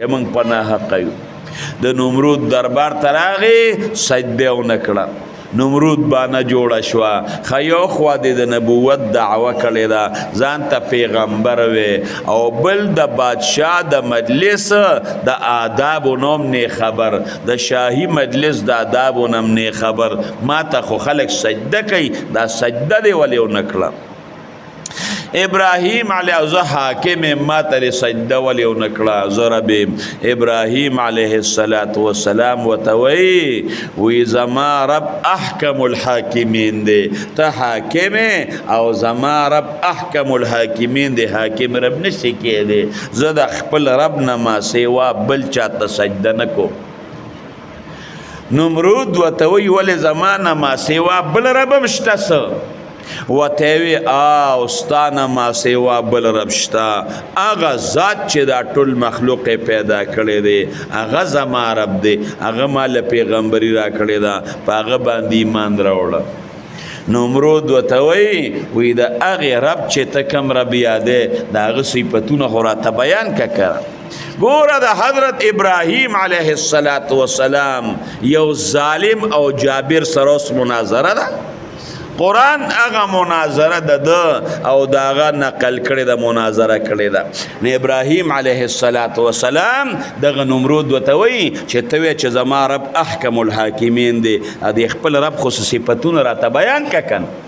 موږ په ناحقه یو. د نمرود دربار ته راغی، سجده ونه کړه، نمرود بانه جوړه شوه. ښه، یو خوا دې د نبوت دعوه کړې ده، ځان ته پیغمبر وې، او بل د بادشاه د مجلس د آدابو نوم نه خبر، د شاهي مجلس د آدابو نوم نه خبر. ما ته خو خلک سجده کوي، دا سجده دې ولې ونه کړه؟ ابراهیم علیه زه حاکم، ما ته سجده ولې ونه کړه؟ زه رب. ابراهیم علیه الصلاة والسلام ورته وایي، وی زما رب احکم الحاکمین دی. ته حاکم او زما رب احکم الحاکمین دی، حاکم رب نشي کېدی. زه د خپل رب نه ما سیوا بل چاته سجده نه کوم. نمرود ورته وایي، ولې زما نه ما سیوا بل رب هم شته؟ څه ورته وی؟ او ستا نه ما سیوا بل رب شته، هغه ذات چې دا ټول مخلوق یې پیدا کړی دی، هغه زما رب دی، هغه ما له پیغمبري را کړې ده، په هغه باندې ایمان راوړه. نمرود ورته وایي، وی د هغې رب چې ته کوم رب یادې، د هغه صفتونه خو راته بیان که. کړه ګوره، د حضرت ابراهیم علیه الصلاة والسلام یو ظالم او جابر سره اوس مناظره ده. قرآن هغه مناظره د ده او د هغه نقل کړې ده، مناظره کړې ده. نو ابراهیم علیه الصلاة والسلام دغه نمرود ورته وایي چې ته وایې چې زما رب احکم الحاکمین دی، د خپل رب خو صفتونه راته بیان که کنه.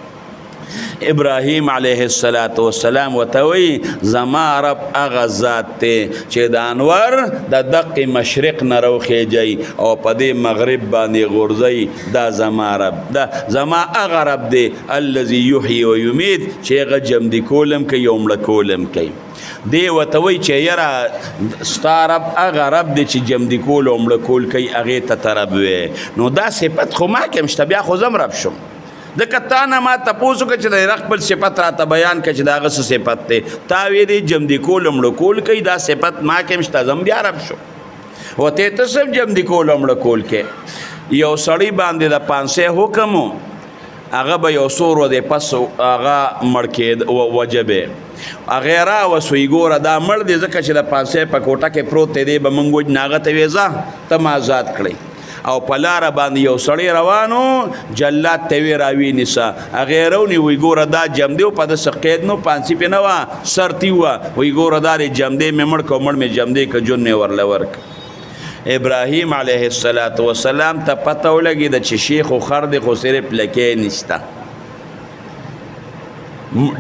ابراهیم علیه الصلاة والسلام ورته وایي، زما رب هغه ذات دی چې د انور د دقې مشرق نه راوخیږي او په دې مغرب باندې غورځي، دا زما رب، دا زما هغه رب دی، الذي یحیي و یمیت، چې هغه جمدي کولم کوي او مړه کولم کوي. دی ورته وایي چې یاره، ستا رب هغه رب دی چې جمدي کول او مړه کول کوي، هغې ته ته رب وې، نو دا صفت خو ما کې هم شته، بیا خو زه هم رب شوم. ځکه تا نه ما تپوس وکړ چې د رب خپل صفت راته بیان کړه چې د هغه څه صفت دی، تا ویلي جمدي کول او مړه کول کوي، دا صفت ما کې هم شته، زه هم بیا رب شوم. ورته ته څه جمدي کول او مړه کول کې؟ یو سړي باندې د پانسۍ حکم و، هغه به یو څو ورځې پس هغه مړ کېد، وجبې هغه راوست. وایي ګوره، دا مړ دی، ځکه چې د پانسۍ په کوټه کې پروت دی، دی به موږ وژنو. هغه ته ویې ځه، ته ما ازاد کړې. او په لاره باندې یو سړی روانو، جلاد ته وی راوی نیسه. هغه راونی، وی ګوره دا جمدی په د قید نو پانسی په نه وا سرتی وا. وی ګوره دا جمدی مې مړ کو، مړ مې جمدی ک، جون مې ورله ورک. ابراهیم علیه الصلاة والسلام ته پته ولګېده چې شیخ خو خر دی، خو صرف لکې نشته.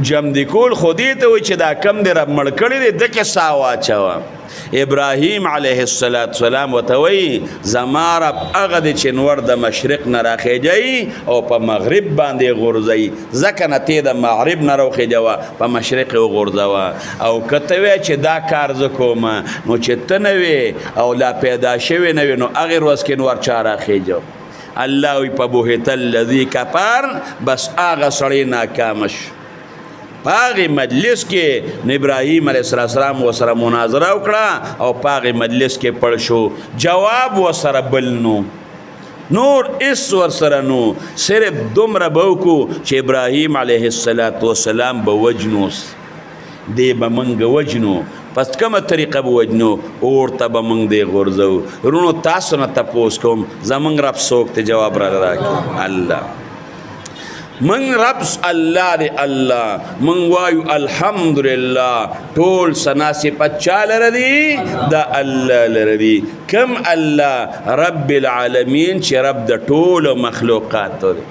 جمدی کول خو دې ته وایي چې دا کم دی رب مړ کړی دی، دکې سا واچوه. ابراهیم علیه السلام ورته وایي، زما رب هغه دی چې نور د مشرق نه راخیږي او په مغرب باندې غورځوي، ځکه نه ته د مغرب نه راوخیږوه، په مشرق یې وغورځوه. او که ته وایې چې دا کار زه کوم، نو چې ته نه وې او لا پیدا شوی نه وې، نو هغې ورځ کې نور چا راخیږو؟ الله وی فبهت الذي کفر. بس هغه سړی ناکام شو په هغې مجلس کې. نو ابراهیم علیه السلام ورسره مناظره وکړه او په هغې مجلس کې پړ شو، جواب ورسره بل نو نور اس ورسره نو، صرف دومره به وکړو چې ابراهیم علیه السلام به وجنوس، دی به موږ وجنو. پس کومه طریقه به وجنو؟ اور ته به موږ دی غورځو. وروڼو، تاسو نه تپوس کوم، زموږ رب څوک دی؟ جواب راله راکړي. الله. من رب الله دی. الله من وایو الحمدلله، ټول ثنا صفت چا لره دی؟ د الله لره دی. کم الله؟ رب العالمین، چې رب د ټولو مخلوقاتو دی.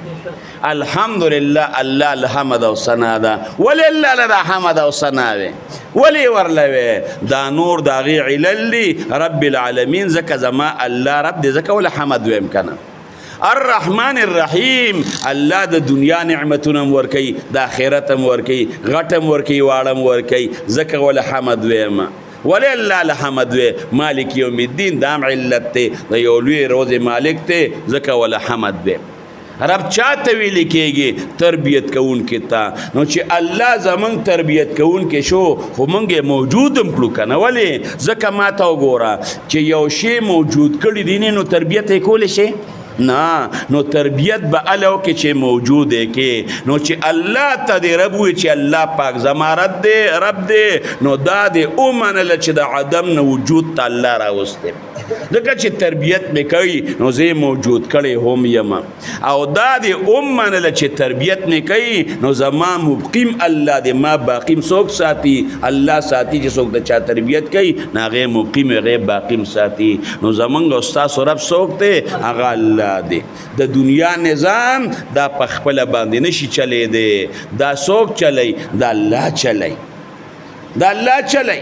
الحمدلله، الله الحمد او ثنا ده. ولی الله لره حمد او ثنا وي؟ ولی ورله وي؟ دا نور د هغې علل دي. رب العالمین ځکه زما الله رب دی، ځکه وله حمد ویم که نه. الرحمن الرحیم، الله د دنیا نعمتونه هم ورکوي، د آخرت هم ورکوي، غټ هم ورکوي، واړه هم ورکوي، ځکه وله حمد ویم. ولی الله له حمد وی؟ مالک یوم الدین، دا هم علت دی، د یو لوی روزې مالک دی، ځکه وله حمد وی. رب چاته ویل کېږي؟ تربیت کوونکي ته. نو چې الله زمونږ تربیت کوونکی شو، خو مونږ یې موجود هم کړو که نه؟ ولې؟ ځکه ما ته وګوره چې یو شی موجود کړي دی، نو تربیت یې کولی شي. نه، نو تربیت به الو کې چې موجود دی کې، نو چې الله ته دی رب وي، چې الله پاک زما رب دی، رب دی، نو دا دی ومنله چې د عدم نه وجود ته الله راوستی، ځکه چې تربیت مې کوي نو زه موجود کړی هم یم. او دا دی ومنله چې تربیت مې کوي نو زما مبقیم الله دی، ما باقیم څوک ساتي؟ الله ساتي. چې څوک د چا تربیت کوي نو هغې مبقیم، هغې باقیم ساتي. نو زمونږ او ستاسو رب څوک دی؟ هغه الله دی. د دنیا نظام دا په خپله باندې نشي چلی دی، دا څوک چلی؟ دا الله چلی، دا الله چلی.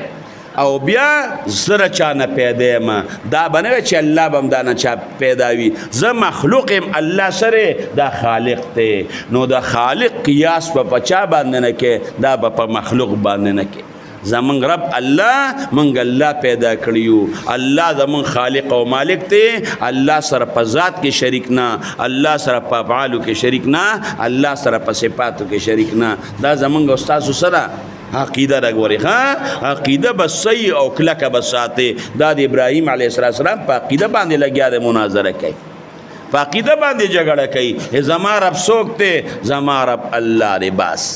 او بیا زه چا نه پیدا یم، دا به نه وي چې الله به هم دا نه چا پیدا وي، زه مخلوق یم، الله سره دا خالق دی. نو د خالق قیاس به په چا باندې نه کې، دا به په مخلوق باندې نه کې. زمونږ رب الله، مونږ الله پیدا کړیو، الله زمونږ خالق او مالک دی. الله سره په ذات کې شریک نه، الله سره په افعالو کې شریک نه، الله سره په صفاتو کې شریک نه. دا زمونږ او ستاسو سره عقیده را ګوري. ها، عقیده به صحیح او کلکه به ساتي. دا د ابراهیم علیه السلام په عقیده باندې لګیا دی، مناظره کوي، په عقیده باندې جګړه کوي. زما رب څوک دی؟ زما رب الله دی، بس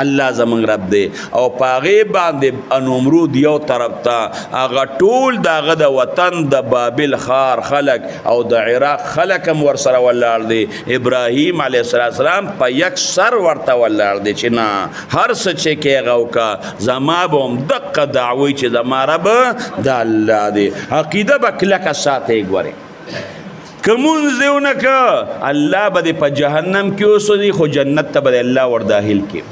الله زمونږ رب دی. او په هغې باندې نمرود یو طرف ته، هغه ټول د هغه د وطن د بابل ښار خلک او د عراق خلک هم ورسره ولاړ دی. ابراهیم علیه السلام په یک سر ورته ولاړ دی چې نه، هر څه چې کې هغه وکړه، زما به هم دقه دعوی چې زما رب د الله دی. عقیده به کلکه ساتئ. ګورئ، که مونځ دې ونه که، الله به دې په جهنم کې وسوځي، خو جنت ته به دې الله ور داخل کړي.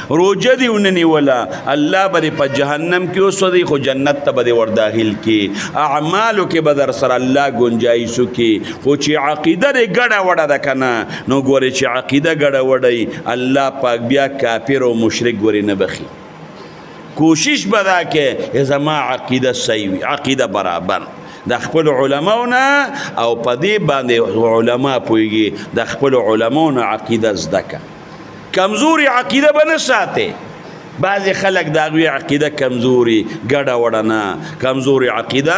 روژه دې ونه نیوله، الله به دې په جهنم کې وسوځي، خو جنت ته به دې ور داخل کړي. اعمالو کې به در سره الله ګنجایش وکړي، خو چې عقیده دې ګډه وډه ده که نه، نو ګورې چې عقیده ګډه وډه وي، الله پاک بیا کافر او مشرک ګورې نه بخي. کوشش به دا کې زما عقیده صحیح وي، عقیده برابر د خپل علماو نه، او په دې باندې علما پوهېږي، د خپل علماو نه عقیده زده که. کمزوري عقیده به نه ساتې. بعضې خلک د هغوی عقیده کمزوري ګډه وډه نه، کمزوري عقیده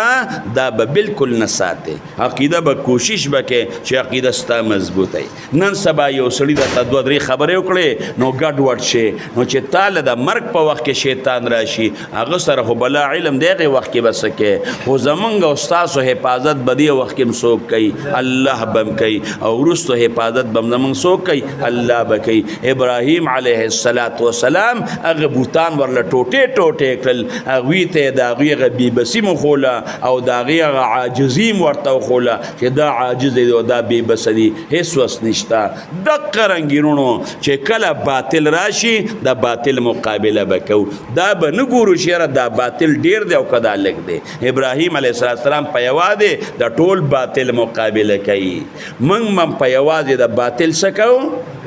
دا به بالکل نه ساتې. عقیده به کوشش به کې چې عقیده ستا مضبوطه وي. نن سبا یو سړي درته دوه درې خبرې وکړې نو ګډ وډ شي، نو چې تا له د مرګ په وخت کې شیطان راشي، هغه سره خو بلا علم دی، هغې وخت کې به څه کوې؟ خو زمونږ او ستاسو حفاظت به دې وخت کې هم څوک کوي؟ الله به هم کوي. او وروسته حفاظت به هم زمونږ څوک کوي؟ الله به کوي. ابراهیم علیه الصلاة والسلام هغه بوتان ورله ټوټې ټوټې کړل، هغوی ته یې د هغوی هغه بېبسي هم وښوله او د هغې هغه عاجزي هم ورته وښوله چې دا عاجز دی او دا بېبسه دي، هېڅ وس نشته. دقه رنګي وروڼو چې کله باطل راشي د باطل مقابله به کوو، دا به نه ګورو چې یاره دا باطل ډېر دی او که دا لږ دی. ابراهیم علیه السلام په یوازې د ټول باطل مقابله کوي، موږ هم په یوازې د باطل څه کوو؟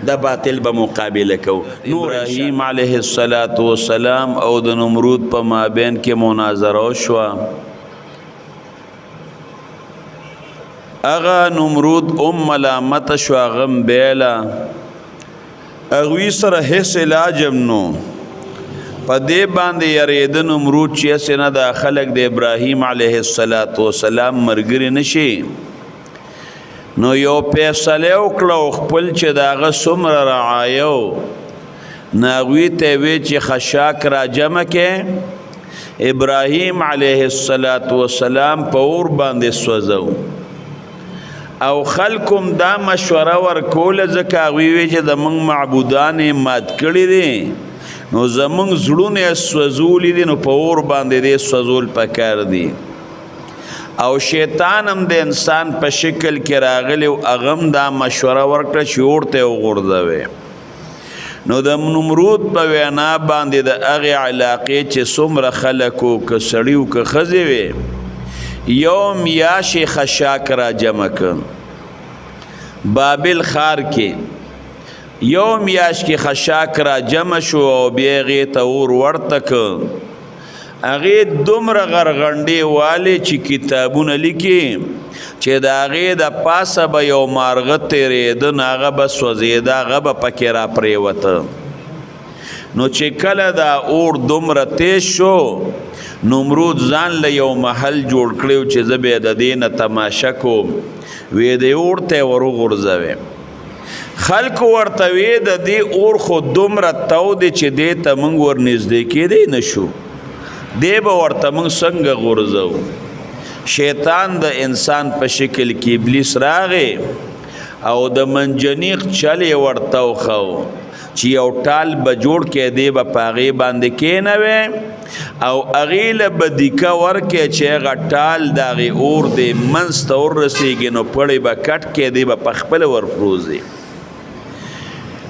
د باطل به مقابله کوو. ابراهیم علیه الصلاة والسلام او د نمرود په مابین کې مناظره وشوه. هغه نمرود ام ملامت شو، هغه هم بیله، هغوی سره هېڅ علاج هم نو. په دې باندې یریده نمرود چې هسې نه دا خلک د ابراهیم علیه الصلاة والسلام ملګري نه شي، نو یو فیصله وکړه او خپل چې د هغه څومره رعایه و، نو هغوی ته یې وی چې خشاک را جمع کړئ، ابراهیم علیه الصلاة والسلام په اور باندې سوځو. او خلکو هم دا مشوره ورکوله، ځکه هغوی وی چې زموږ معبودان یې مات کړي دي، نو زموږ زړونه یې سوځولي دي، نو په اور باندې دې سوځول پکار دي. او شیطان هم د انسان په شکل کې راغلی او هغه هم دا مشوره ورکړه چې اور ته یې وغورځوي. نو د نمرود په وینا باندې د هغې علاقې چې څومره خلک وو، که سړي وو که ښځې وې، یو میاشت یې خشاک را جمع کړ بابل ښار کې. یو میاشت کې خشاک را جمع شو او بیا هغې ته اور ورته کړ. هغې دومره غرغنډې والې چې کتابونه لیکي چې د هغې د پاسه به یو مارغه تېرېده، نو هغه به سوځېده، هغه به پکې را پرېوته. نو چې کله دا اور دومره تیز شو، نمرود ځان له یو محل جوړ کړو چې زه به د دې نه تماشه کوم، وې د اور ته وروغورځوي. خلکو ورته وې د دې اور خو دومره تاو دی چې دې ته موږ ورنږدې کېدی نه شو، دې به ورته موږ څنګه غورځوو. شیطان د انسان په شکل کې ابلیس راغی او د منجنیق چل یې ورته وښو چې یو ټال به جوړ کې، دی به په هغې باندې کښېنوی او هغې له به دیکه ورکې چې هغه ټال د هغې اور دی منځ ته ورسېږي، نو پړی به کټ کې، دی به په خپله ورپروځي.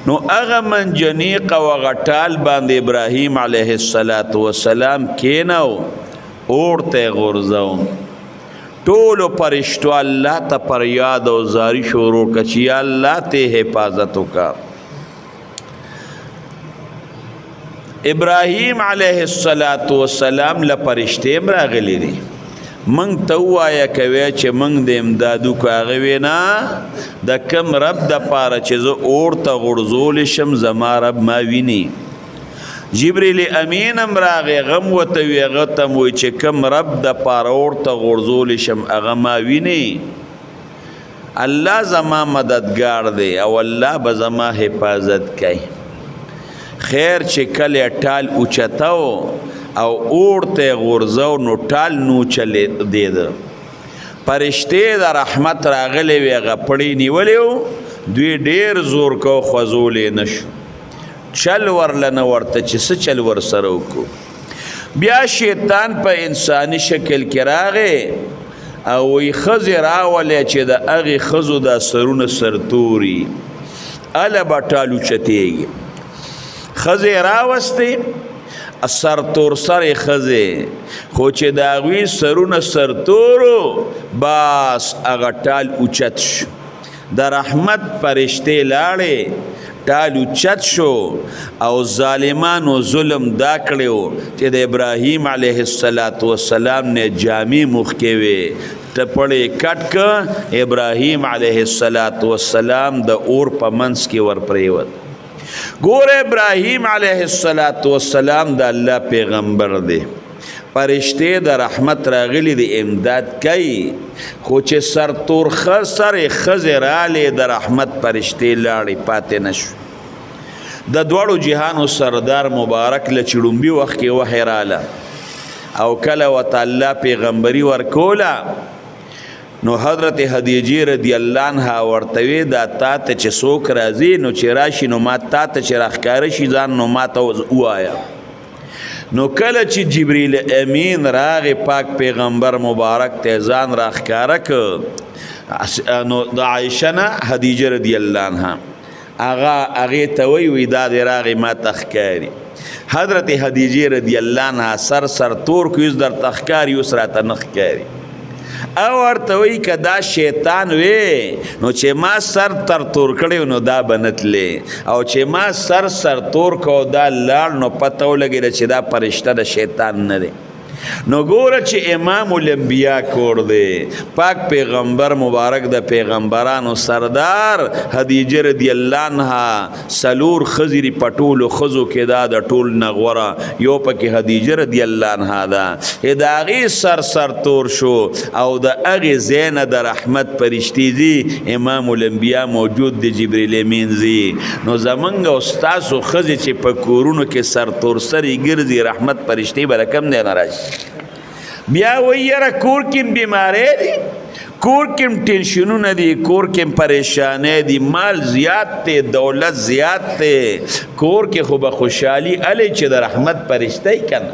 نو هغه منجنیق او هغه ټال باندې ابراهیم علیه السلام کښېنو، اور ته یې غورځوم. ټولو فرشتو الله ته فریاد او زاری شروع کړه چې یا الله ته حفاظت وکړه. ابراهیم علیه السلام له فرشتې هم راغلي دي، موږ ته ووایه کوي چې موږ د امداد وکړو. هغه وی نه، د کم رب دپاره چې زه اور ته غورځولی شم زما رب ما ویني. جبریل امین هم راغی، هغه هم ورته وی، هغه ته هم وایي چې کم رب دپاره اور ته غورځولی شم هغه ما ویني، الله زما مددګار دی او الله به زما حفاظت کوي. خیر چې کله ټال اوچتاو او اور ته غورځاو نو ټال نو چلې دیده، فرشتې د رحمت راغلې وې، هغه پړې نیولې وو، دوی ډېر زور کو خوځولی نه شو، چل ورله نه ورته چې څه چل ورسره وکړو. بیا شیطان په انساني شکل کې راغی او وایي ښځې راولې چې د هغې ښځو دا سرونه سرتوري، هله به ټال اوچتېږي. ښځې راوستې، سرتور سرې ښځې، خو چې د هغوی سرونه سرتورو بس هغه ټال اوچت شو. د رحمت فرشتې لاړې، ټال اوچت شو او ظالمانو ظلم دا کړی و چې د ابراهیم علیه السلام نه جامې مخکې وې، ټپړې کټ که، ابراهیم علیه السلام د اور په منځ کې ورپرېوت. ګوره ابراهیم علیه السلام د الله پیغمبر دی، فرشتې د رحمت راغلي دی امداد کوي، خو چې سرتور سرې ښځې رالې د رحمت فرشتې لاړې پاتې نه شو. د دواړو جهانو سردار مبارک له چې ړومبي وخت کې وحی راله او کله ورته الله پیغمبري ورکوله، نو حضرت خدیجې رضی الله عنها ورته وی دا تا ته چې څوک راځي نو چې راشي نو ما تا ته چې راښکاره شي ځان نو ما ته ووایه. نو کله چې جبریل امین راغی پاک پیغمبر مبارک ته ځان راښکاره که، نو د عایشه نه خدیجه رضی الله عنها هغه هغې ته وایي، وایي دا دی راغی ما ته ښکاري. حضرت خدیجې رضی الله عنها سر سر تور کړ، اوس درته ښکاري اوس راته نه ښکاري. او ورته وایي که دا شیطان وی نو چې ما سر تر تور کړی نو دا به نه تلې، او چې ما سر سر تور کړو دا لاړ نو پته ولګېده چې دا فرشته د شیطان نه دی. نو ګوره چې امام الانبیا کور دی، پاک پیغمبر مبارک د پیغمبرانو سردار، خدیجه رضی الله عنها څلور ښځې دي، په ټولو ښځو کې دا د ټول نه غوره یو پکې خدیجه رضی الله عنها ده. د هغې سر سر تور شو او د هغې ځای نه د رحمت فرشتې ځي، امام الانبیا موجود دی، جبریل امین ځي. نو زمونږ او ستاسو ښځې چې په کورونو کې سر تور سرې ګرځي، رحمت فرشتې به د کوم ځای نه راشي؟ بیا وایي یاره کور کې هم بیماری دی، کور کې هم ټینشنونه دي، کور کې هم پریشانۍ دي، مال زیات دی، دولت زیات دی، کور کې خو به خوشحالي هلې چې د رحمت فرشته یې که نه.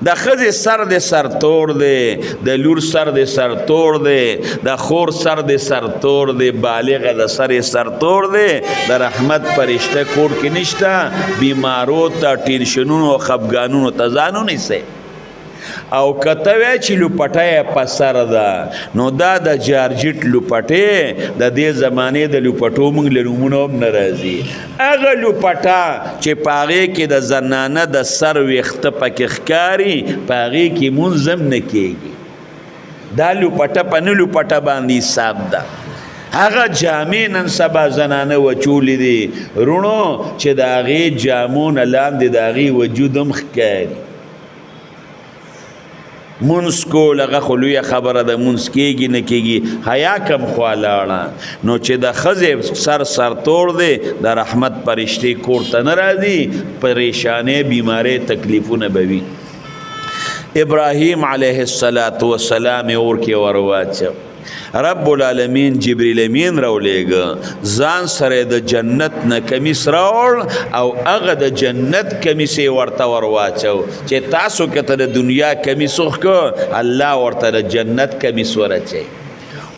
د ښځې سر دې سر تور دی، د لور سر دې سر تور دی، د خور سر دې سر تور دی، بالغه د سر یې سر تور دی، د رحمت فرشته کور کې نشته. بیمارو ته، ټینشنونو او خفګانونو ته ځان ونیسئ. او که ته وایې چې لوپټه یې په سر ده، نو دا د جارجټ لوپټې د دې زمانې د لوپټو موږ له نومونه هم نه راځي. هغه لوپټه چې په هغې کې د زنانه د سر ویښته پکې ښکاري، په هغې کې مونځ هم نه کېږي. دا لوپټه په نه لوپټه باندې حساب ده. هغه جامې نن سبا زنانه وچولې دي روڼو، چې د هغې جامو نه لاندې د هغې وجود هم ښکاري. مونځ کول هغه خو لویه خبره ده، مونځ کېږي نه کېږي، حیا کم خوا لاړه. نو چې د ښځې سر سرتور دی، د رحمت پرشتې کور ته نه راځي، پریشانې، بیمارۍ، تکلیفونه به وي. ابراهیم علیه الصلاة والسلام اور کې ورواچو، رب العالمین جبرئیل امین راولېږه، ځان سره د جنت نه کمیس راوړ او هغه د جنت کمیس یې ورته ورواچو، چې تاسو که ته د دنیا کمیس وښکه، الله ورته د جنت کمیس ورچوي.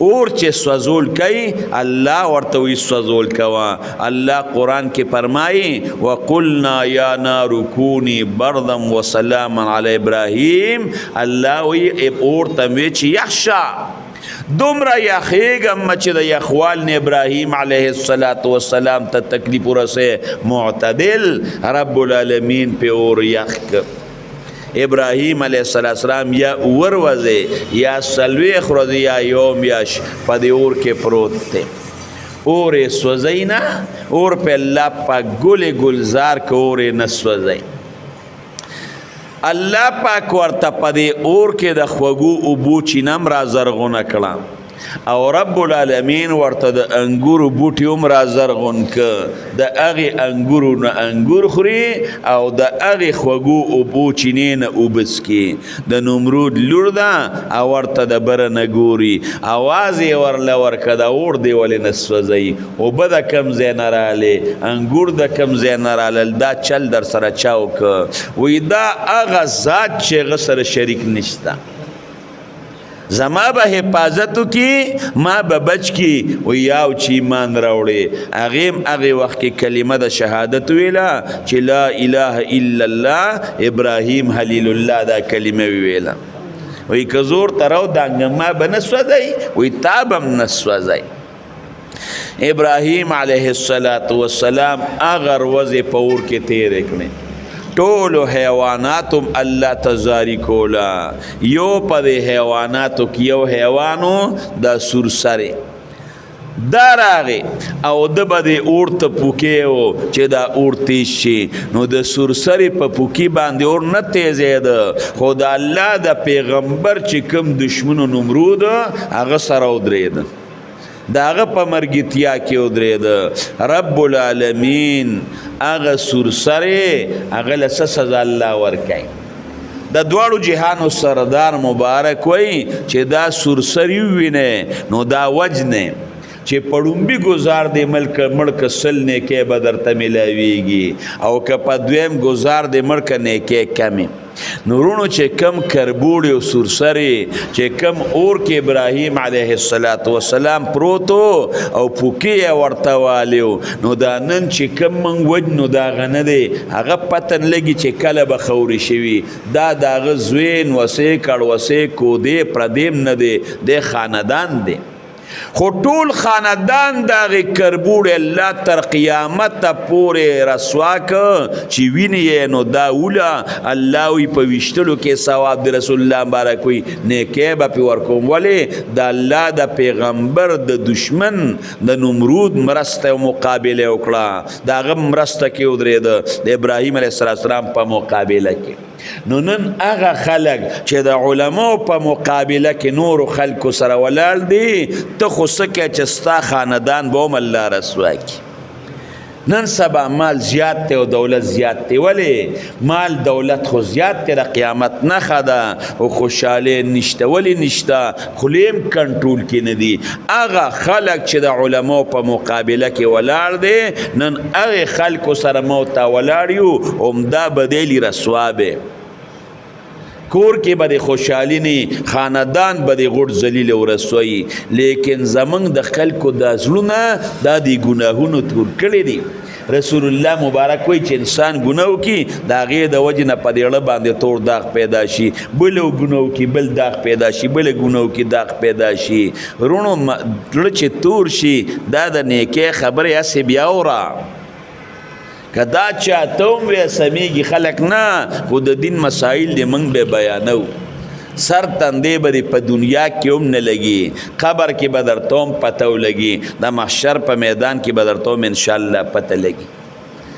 اور چې سوزول کوي، الله ورته وی سوزول کوه. الله قرآن کې فرمایي: وقلنا یا نار کونی بردا وسلاما علی ابراهیم. الله وی اور ته وی چې یخ شه، دومره یخېږم چې د یخوال نه ابراهیم علیه الصلاة والسلام ته تکلیف ورسې. معتدل رب العالمین په اور یخ که. ابراهیم علیه السلام یا ور ورځې یا 40 ورځې یا یو میاشت په دې اور کې پروت دی، اور یې سوځي نه. اور په الله پاک ګلې ګلزار که اور یې نه سوځي. الله پاک ورته په دې اور کې د خوږو اوبو چینه هم را زرغونه کړه او رب العالمین ورته د انګورو بوټي هم را زرغون که. د هغې انګورو نه انګور خوري او د هغې خوږو اوبو چینې نه اوبه څکي. د نمرود لور ده او ورته د بره نه ګوري، اواز یې ورله ورکه: د اور دی ولې نه سوځوي؟ اوبه د کوم ځای نه رالې؟ انګور د کوم ځای نه رالل؟ دا چل در سره چا وکړ؟ وایي دا هغه ذات چې هغه سره شریک نشته، زما به حفاظت وکي، ما به بچ کی. و یاو چې ایمان راوړي، هغې هم هغې وخت کې کلمه د شهادت ویله چې لا اله الا الله، ابراهیم خلیل الله دا کلمه ویله. وایي که زور ته راودانګم، ما به نه سوځئ؟ وایي تا به هم نه سوځئ. ابراهیم علیه الصلاة والسلام هغه ورځې په اور کې تېرې کړې. ټولو حیواناتو الله ته زاری کوله. یو په دې حیواناتو کې یو حیوانو دا سورسرې دا راغی او د به دې اور ته پوکې و چې دا اور تیز شي. نو د سورسرې په پوکي باندې اور نه تیزېده، خو د الله د پیغمبر چې کوم دشمنو نمرود، هغه سره ودرېده، د هغه په مرګتیا کې ودرېده. رب العالمین هغه سورسرې هغه له څه سزا الله ورکوي؟ د دواړو جهانو سردار مبارک وایي چې دا سورسري ووینې نو دا وجنې، چې په ړومبي ګزار دې ملک مړ که، 100 نیکۍ به درته میلاویږي، او که په دویم ګزار دې مړ که، نیکۍ کمې. نو وروڼو، چې کم کربوړي او سورسرې چې کم اور کې ابراهیم علیه الصلاة والسلام پروتو او پوکې یې ورته والیو، نو دا نن چې کم موږ وجنو دا هغه نه دی. هغه پته نه لګي چې کله به خورې شوي. دا د هغه زوی، نوسې، کړوسې، کودې، پردیم نه دی، دی خاندان دی. خو ټول خاندان د هغې کربوړې الله تر قیامته پورې رسوا که چې ویني یې. نو دا وله الله وی په ویشتلو کې ثواب د رسول الله مبارک وي، نیکی به پې ورکوم. ولې؟ د الله د پیغمبر د دشمن د نمرود مرسته او مقابله وکړه، د هغه مرسته کې ودرېده د ابراهیم علیه السلام په مقابله کې. نو نن هغه خلک چې د علماو په مقابله کې نورو خلکو سره ولاړ دي، ته خو څه کوې چې ستا خاندان به هم الله رسوا کړي. نن سبا مال زیات دی او دولت زیات دی. ولې مال دولت خو زیات دی؟ د قیامت نښه ده او خوشحالي نشته. ولې نشته؟ خولې هم کنټرول کې نه دي. هغه خلک چې د علماو په مقابله کې ولاړ دی، نن هغې خلکو سره مو ته ولاړ یو، همدا به دی رسوا به. کور کې به د خوشحالي نه، خاندان به د غوټ ذلیل او رسوي. لیکن زمونږ د خلکو دا زړونه دا د ګناهونو تور کړي دي. رسول الله مبارک وایي چې انسان ګناه وکړي، د هغې د وجې نه په دې زړه باندې تور داغ پیدا شي، بل ګناه وکړي، بل داغ پیدا شي، بل ګناه وکړي، داغ پیدا شي. وروڼو، زړه چې تور شي، دا د نیکۍ خبرې هسې بیا اوره، که دا چاته هم وی سمېږي خلک نه، خو د دین مسایل دې موږ به بیانوو. سر تندې به دې په دنیا کې هم نه لګي، قبر کې به درته هم پته ولګي، د محشر په میدان کې به درته هم انشاءالله پته لګي.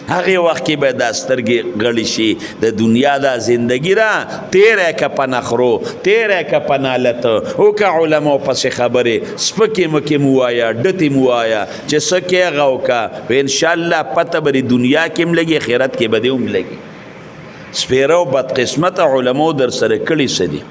هغې وخت کې به دا سترګې غړې شي. د دنیا دا زندگی را تیره که په نخرو، تیره که په نالت، او که علماو پسې خبرې سپکې مکې مو وایه، ډتې مو وایه، چې څه کې هغه وکړه، انشاءالله پته به دې دنیا کې هم لګي، آخرت کې به دې هم لګي. سپیره او بدقسمته علماو در سره کړي څه دي،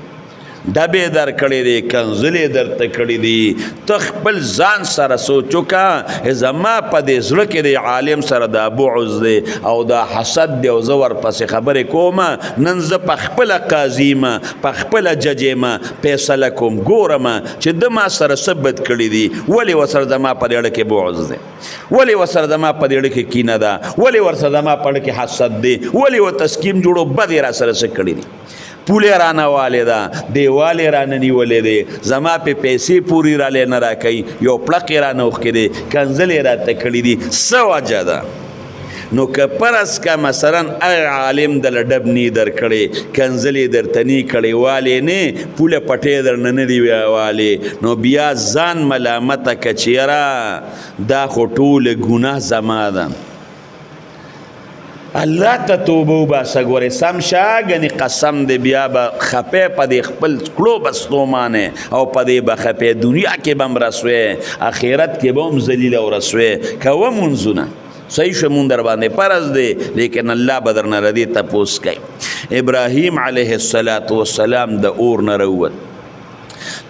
ډبې در کړې دي، کنځلې درته کړې دي. ته خپل ځان سره سوچ وکړه، زما په دې زړه کې د عالم سره دا بعض دی او دا حسد دی او زه ورپسې خبرې کوم. نن زه په خپله قاضي یم، په خپله جج یم، فیصله کوم، ګورم چې ده ما سره څه بد کړي دي، ولې ورسره زما په دې اړه کې بعض دی، ولې ورسره زما په دې اړه کې کینه ده، ولې ورسره زما په اړه کې حسد دی، ولې ورته سکیم جوړو، بدې را سره څه کړي دي، پولې رانه والې ده، دیوال یې رانه نیولې دی، زما پې پیسې پورې رالی نه راکوي، یو پړق یې رانه اوښکې دی، کنځلې یې راته کړي دي، څه وجه ده؟ نو که فرض که مثلا هغه عالم دله ډب نی درکړی، کنځلې درته نی کړې، والې نه پوله پټې درنه نه دی والې، نو بیا ځان ملامته که چې یاره دا خو ټوله ګناه زما ده، الله ته توبه وباسه، ګورې سم شه، ګنې قسم دی بیا به خپې په دې خپل کړو به ستومانه او په دې به خپې، دنیا کې به هم رسوې، آخرت کې به هم ذلیل او رسوې. کوه مونځونه صحیح شو، مونږ در باندې فرض دی، لیکن الله به درنه ردې تپوس کوي. ابراهیم علیه الصلاة والسلام د اور نه راووت،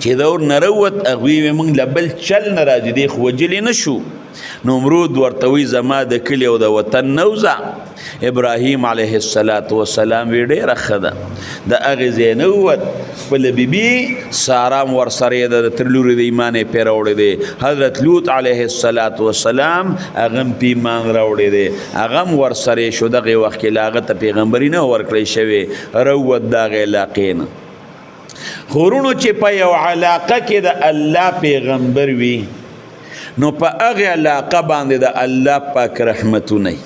چې د اور نه راووت هغوی وی مونږ له بل چل نه راځي، دی خو وژلی نه شو. نمرود ورته وی زما د کلي او د وطن نه وځه. ابراهیم علیه الصلاة والسلام وی ډېره ښه ده، د هغې ځای نه ووت، خپله بیبي سارا هم ورسره ده، د تر لورې د ایمان یې پرې راوړی دی. حضرت لوط علیه الصلاة والسلام هغه هم په ایمان راوړی دی، هغه هم ورسره شو. دغې وخت کې له هغه ته پیغمبري نه ورکړی شوې، راووت د هغې علاقې نه. خو وروڼو چې په یو علاقه کې د الله پیغمبر وي، نو په هغې علاقه باندې د الله پاک رحمتونه وي.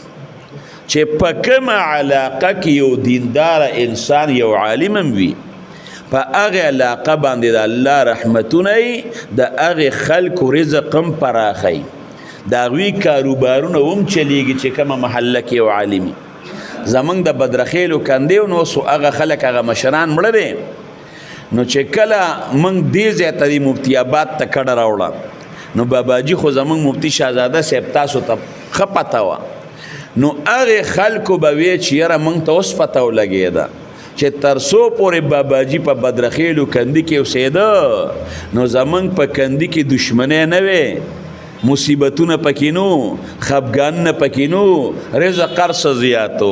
چې په کومه علاقه کې یو دیندار انسان، یو عالم هم وي، په هغې علاقه باندې د الله رحمتونه وي، د هغې خلکو رزق هم پراخه وي، د هغوی کاروبارونه هم چلیږي. چې کومه محله کې یو عالم وي، زمونږ د بدرخیلو کندې نو اوس هغه خلک، هغه مشران مړه دي، نو چې کله موږ دې ځای ته دې مفتي آباد ته کډه راوړه، نو باباجي خو زمونږ مفتي شهزاده صاحب تاسو ته ښه پته وه، نو هغې خلکو به وی چې یاره موږ ته اوس پته ولګېده چې تر څو پورې باباجي په بدرخیلو کندي کې اوسېده، نو زمونږ په کندي کې دښمنی نه وې، مصیبتونه پکې نو، خفګانونه پکې نو، رزق هر څه زیاتو.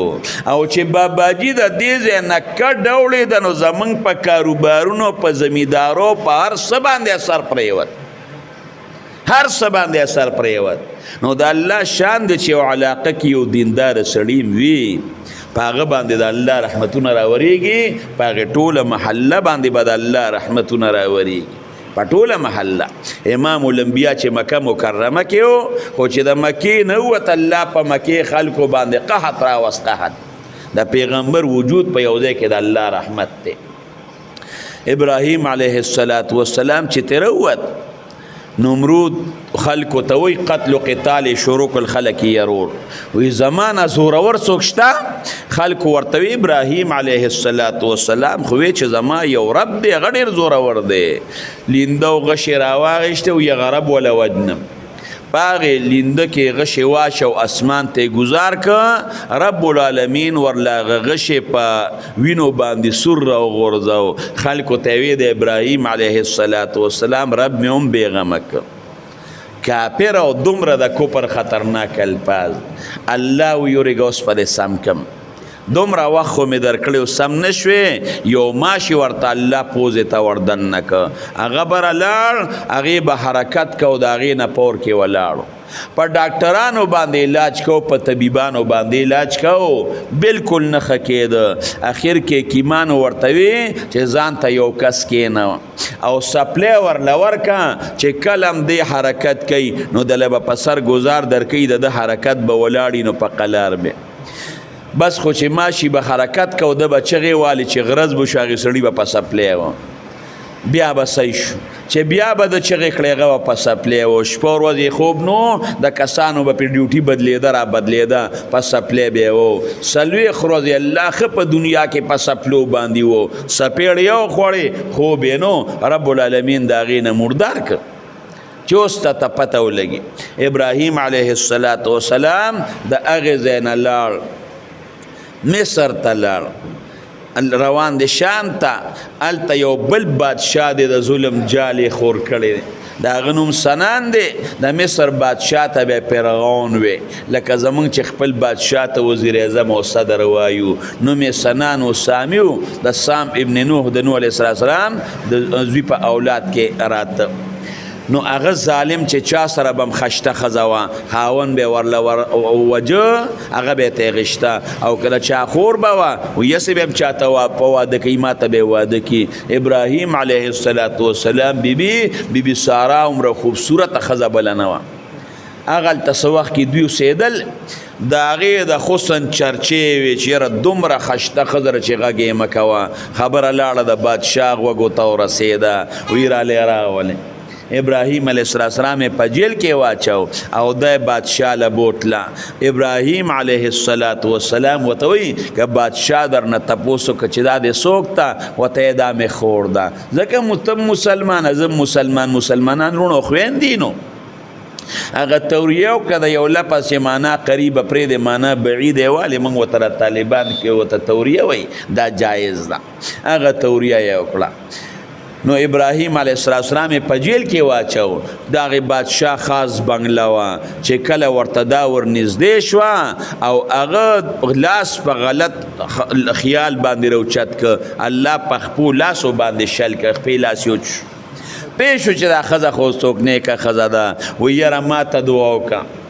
او چې باباجي د دې ځای نه کډه وړې ده، نو زمونږ په کاروبارونو، په زمیندارو، په هر څه باندې اثر پرېوت، هر څه باندې اثر پرېوت. نو د الله شان دی چې یو علاقه کې یو دیندار سړی وي، په هغه باندې د الله رحمتونه راورېږي، په هغې ټوله محله باندې به د الله رحمتونه راورېږي، په ټوله محله. امام الانبیا چې مکه مکرمه کې و، خو چې د مکې نه ووت، الله په مکې خلکو باندې قحط راوست، قحط. د پیغمبر وجود په یو ځای کې د الله رحمت دی. ابراهیم علیه الصلاة والسلام چې ترې ووت، نمرود خلکو ته وایي قتل و قتال یې شروع کړل، خلک یې يرور وایي زما نه زورور څوک شته؟ خلکو ورته وایي ابراهیم علیه الصلاة والسلام خو وایي چې زما یو رب دی، هغه ډېر زورور دی. لینده او غشې راواغېستې او یې غرب وله وجنم، په هغې لینده کې غشې واچو، اسمان ته یې ګزار که، رب العالمین ورله هغه غشې په وینو باندې سور راوغورځاو. خلکو ته یې ویې د ابراهیم علیه الصلاة والسلام رب مې هم بېغمه که. کافر او دومره د کفر خطرناک الفاظ. الله ویورېږه اوس په دې سم کم، دومره وخت خو مې درکړی و سم نه شوې، یو ماشي ورته الله پوزې ته وردننه که، هغه به رالاړ، هغې به حرکت کو، د هغې نه پور کې ولاړو. په ډاکټرانو باندې علاج کو، په طبیبانو باندې علاج کو، بالکل نه ښه کېده. اخر کې حکیمانو ورته وی چې ځان ته یو کس کښېنه او سپلی ورله ورکه چې کله هم دی حرکت کوي نو دله به په سر ګزار درکوي، د ده حرکت به ولاړي نو په قلار به. بس خو چې ماشي به حرکت کو، ده به چغې والي چې غرض به شو، هغې سړي به په څپلی و، بیا به صحیح شو. چې بیا به د چغې کړې هغه به په څپلی و. شپه ورځ یې خوب نو، د کسانو به پرې ډیوټي بدلېده را بدلېده، په څپلی به یې و. 40 ورځې الله ښه په دنیا کې په څپلو باندې و، څپېړې یې وخوړې، خوب یې نو، رب العالمین د هغې نه مردار کړ چې اوس ته ته پته ولګي. ابراهیم علیه السلام د هغې ځای نه لاړ، مصر ته لاړ، روان دی شام ته. هلته یو بل بادشاه دی د ظلم جال یې خور کړی دی، د هغه نوم سنان دی. د مصر بادشاه ته به فرعون وی، لکه زمونږ چې خپل بادشاه ته وزیر اعظم او صدر وایو، نوم یې سنان و سامي و، د سام ابن نوح د نوح علیه السلام د زوی په اولاد کې راته. نو هغه ظالم چې چا سره به هم خشته ښځه وه، خاوند به ورله وجه، هغه به ته غشته، او کله چا خور به وه، ویسې به هم چاته په واده کوي، ما ته به واده کړي. ابراهیم علیه السلام بیبي بی بی سارا عمره خوبصورته ښځه بله نه وه. هغه هلته څه وخت کې دوی اوسېدل، د هغې د حسن چرچې وې چې یاره دومره خشته ښځه ده چې غږ یې مه کوه. خبره لاړه د بادشاه غوږو ته ورسېده، ویې رالی راولې. ابراهیم علیه السلام یې په جیل کې واچو او دی بادشاه له بوتله. ابراهیم علیه السلام ورته وایي که بادشاه درنه تپوس وکړه چې دا دې څوک ته، ورته یې دا مې خور ده، ځکه ته مسلمان، زه مسلمان، مسلمانان وروڼه خویندې نو. هغه توریه وکړه د یو لفظ چې معنا قریبه پرېږدې معنا بعیده یې والې، موږ ورته طالبان کې ورته توریه وایي، دا جایز ده. هغه توریه یې وکړه. نو ابراهیم علیه السلام یې په جیل کې واچو. د هغې بادشاه خاص بنګله وه چې کله ورته دا ورنږدې شوه او هغه لاس په غلط خیال باندې راوچت که، الله په خپو لاسو باندې شل که، خپې لاس یې وچ شو. پوه شو چې دا ښځه خو څوک نیکه ښځه ده. وایي یاره ما ته دعا وکړه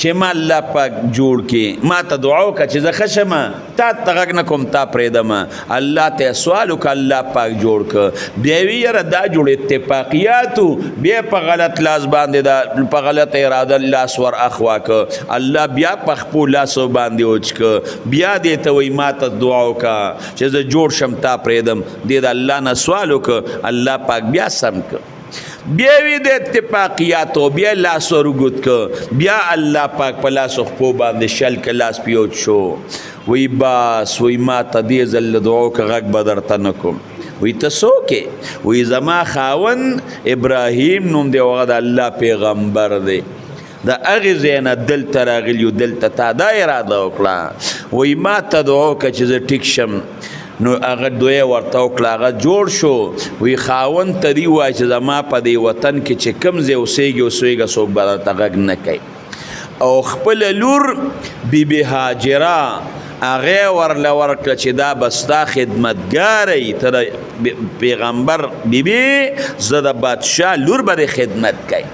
چې ما الله پاک جوړ کړي، ما ته دعا وکړه چې زه ښه شم، تا ته غږ نه کوم، تا پرېږدم. الله ته یې سوال وکړه، الله پاک جوړ کړ. بیا وی یاره دا جوړ اتفاقیات و، بیا په غلط لاس باندې دا په غلط اراده لاس ور اخوا کړ، الله بیا په خپو لاسو باندې وچ کړ. بیا دې ته وایي ما ته دعا وکړه چې زه جوړ شم، تا پرېږدم. دې د الله نه سوال وکړ، الله پاک بیا سم کړ. بیا وی د اتفاقیاتو بیا لاس ور اوږد کړ، بیا الله پاک په لاسو خپو باندې شل که لاس پیوت شو. وی بس، وی ما ته دې ځل له دعا وکړه، غږ به درته نه کوم. وی ته څوک یې؟ وی زما خاوند ابراهیم نوم دی، هغه د الله پیغمبر دی، د هغې ځای نه دلته راغلی یو، دلته تا دا اراده وکړه. وی ما ته دعا وکړه چې زه ټیک شم. نو هغه دوی ورته وکړه، هغه جوړ شو. وی خاوند ته دی وایي چې زما په دې وطن کې چې کوم ځای اوسېږي اوسېږه، څوک به درته غږ نه کوي. او خپله لور بی بی هاجره هغې ورله ورکړه چې دا به ستا خدمتګاره وي، ته د پیغمبر بی بی، زه د بادشاه لور به دې خدمت کوي.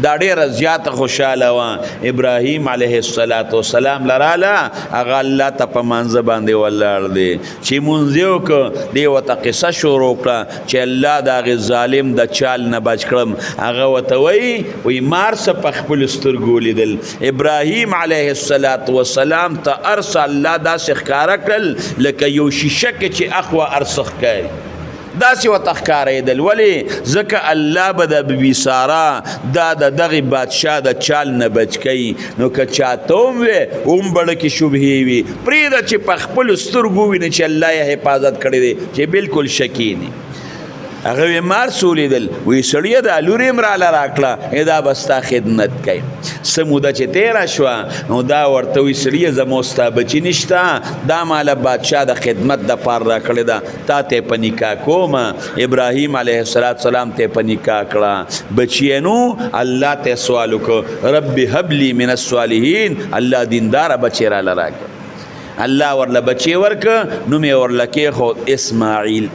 دا ډېره زیاته خوشحاله وه. ابراهیم علیه السلام لراله، هغه الله ته په مانځه باندې ولاړ دی چې مونځ یې وکړ، دې ورته قصه شروع کړه چې الله د هغې ظالم د چال نه بچ کړم. هغه ورته وایي، وایي ما هر څه په خپلو سترګو ولیدل. ابراهیم علیه السلام ته هر څه الله داسې ښکاره کړل لکه یو شیشه کې چې اخوا هر څه ښکاري، داسې ورته ښکارېدل. ولې؟ ځکه الله به د بي بي سارا دا د دغې بادشاه د چال نه بچ کوي. نو که چاته هم وی هم بړه کې شبهې وي، پرېږده چې په خپلو سترګو وویني چې الله یې حفاظت کړی دی، چې بالکل شکي نه. هغه وی مار څه ولیدل؟ وی سړیه دا لور یې هم راله راکړه، دا به ستا خدمت کوي. څه موده چې تېره شوه نو دا ورته وی سړیه زما ستا بچي نشته، دا ماله بادشاه د خدمت دپاره راکړې ده، تا ته یې په نکاح کومه. ابراهیم علیه السلام ته یې په نکاح کړه، بچی یې نو الله ته یې سوال وکړ، رب هب لي من الصالحین، الله دینداره بچی راله راکړه. الله ورله بچی ورکړ، نوم یې ورله کېښود اسماعیل.